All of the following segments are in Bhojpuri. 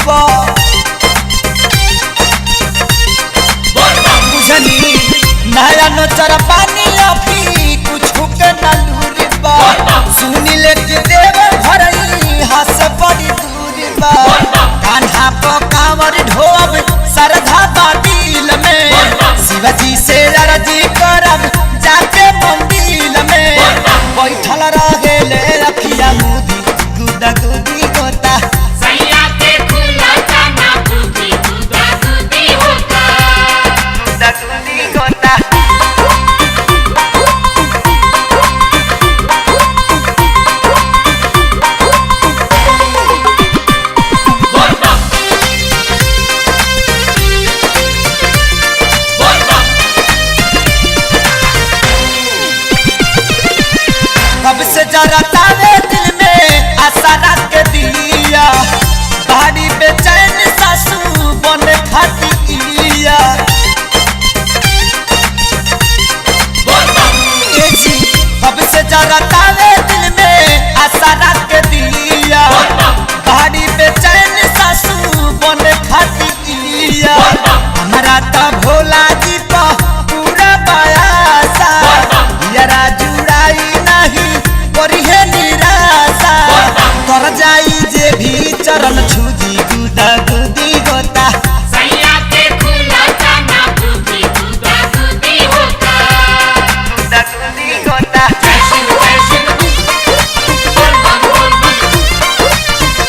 बा। बुझनी नया नोचर पानी अभी कुछ के ना लूर बा। सुनी ले के देव भरई हंस बड़ी दूर बा। कान्हा पर कांवर ढोब सरधा बादील में, शिवजी से अर्जी करब जाके मंदिर में। बैठल रहे ले रखिया मुदी गुदा गुदी गोता। सैया के खुला ताना बुद्धि गुदा गुदी होता। गुदा गुदी गोता। कब से जरा तावे दिल में आशा रख दिया, भारी बेचैन सासू बन खातिया। ए जी, कब से जरा तावे दिल में आशा रख दिया, भारी बेचैन सासू बन खातिया। हमारा तो भोला जी पर पूरा बयासा, यारा जुड़ाई नहीं करिहे निराशा। तर जाई जे भी चरण छुदी गुदा गुदी गोता। सैया के खुला ताना बुद्धि गुदा गुदी होता। गुदा गुदी गोता। जय शिव जय शिव बोल बम बोल बम।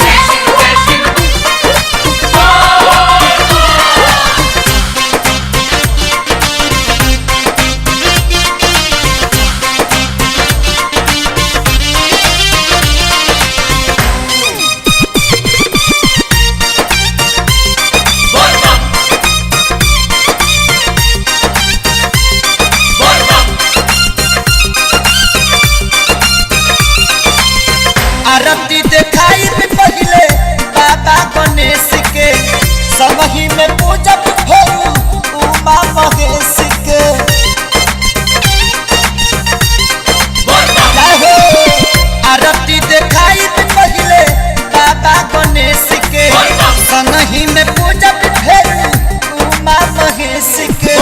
जय शिव जय शिव बोल बम। आरती देखाई भी पहले बाबा गणेश के, सबही में पूजब फेरू उमा महेश के। जय हो। आरती देखाई भी पहले बाबा गणेश के, संगही में पूजब फेरू उमा महेश के।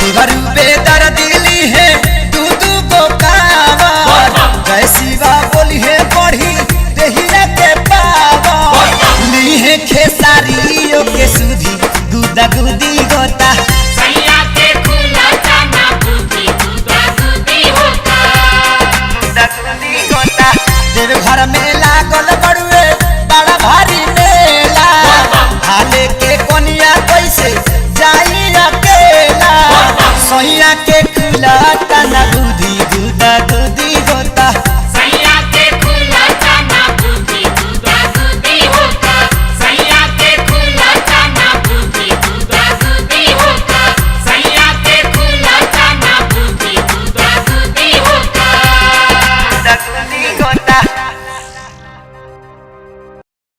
देवरू बेदर दिली है दू दू गो कांवर, जय शिवा बोली है बढ़ी देहिया के पावर। ली है खेसारियों के सुधी गुदा गुदी गोता। सैया के खुला ताना बुद्धि गुदा गुदी होता। गुदा गुदी गोता। देव घर में लागल बड़ुए बड़ा भारी मेला, हाले के कोनिया कैसे जाई अकेला। सैया के खुला तना गुदी गुदा गुदी गोता।